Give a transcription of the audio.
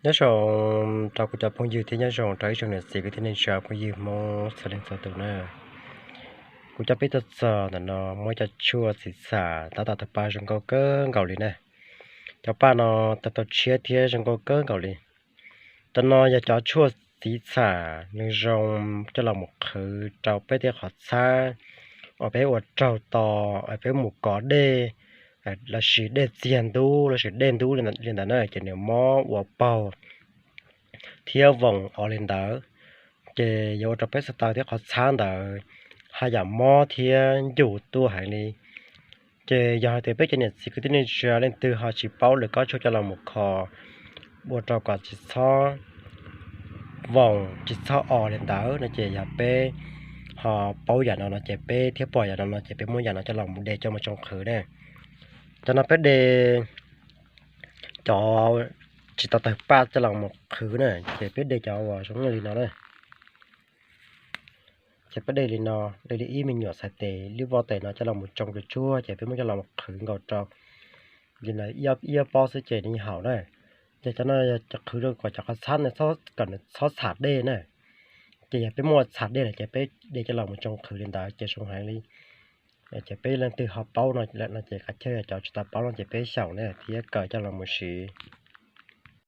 Nyob zoo rau kuv cov phooj ywg thiab nyob zoo rau ib tsoom niam txiv kwv tij neej tsa phooj ywg Hmoob txhua leej txhua tus na. Kuv coj peb tuaj txog ntawm no muaj cov tshuaj txiv txham tab tom tawg paj zoo nkauj kawg nkaus li na. Cov paj no tawg tau tshiab thiab zoo nkauj kawg nkaus li. Cov no yog cov tshuaj txiv txham nws zoo coj los mus qhwv rau peb tej qhov txhab uas peb ua raug to, peb mus kov dej lossis dej txiag ntub lossis dej ntub li ntawd na ces nws mob ua paug thiab voos os li ntawd, ces yuav ua rau peb xav taw thiab qhov txhab ntawd haj yam mob thiab ncuj tuaj heev li. Ces yog hais tias peb cov niam txiv kwv tij neej tsa leej twg ho tsis paub lwm kob tshuaj coj los mus kho ua rau kom tsis txhob voos tsis txhob os li ntawd no ces yog peb ho paub yam no no ces peb thiab pom yam no no ces peb muab yam no coj los mus de coj mus tsoo qhwv na. Cov no peb de cov tsis tau tawg paj coj los mus qhwv na, ces peb de cov uas zoo li no na. Ces peb de li no, de li ib me nyuam txhais tes lub voj tes no coj los mus tsoo tshuaj ces peb muab coj los mus qhwv nkaus rau li no ib ob pob xwb ces nws haum na. Ces cov no yog qhwv rau kom cov qhov txhab no kom nws txhob txham dej na. Ces yog peb muaj txham dej lawm ces peb de coj los mus tsoo qhwv li ntawd ces zoo heev li. Ces peb leej twg ho paub no ces kav tsij, yog cov tsis tau paub no ces peb xyaum na thiab kawm coj los mus siv.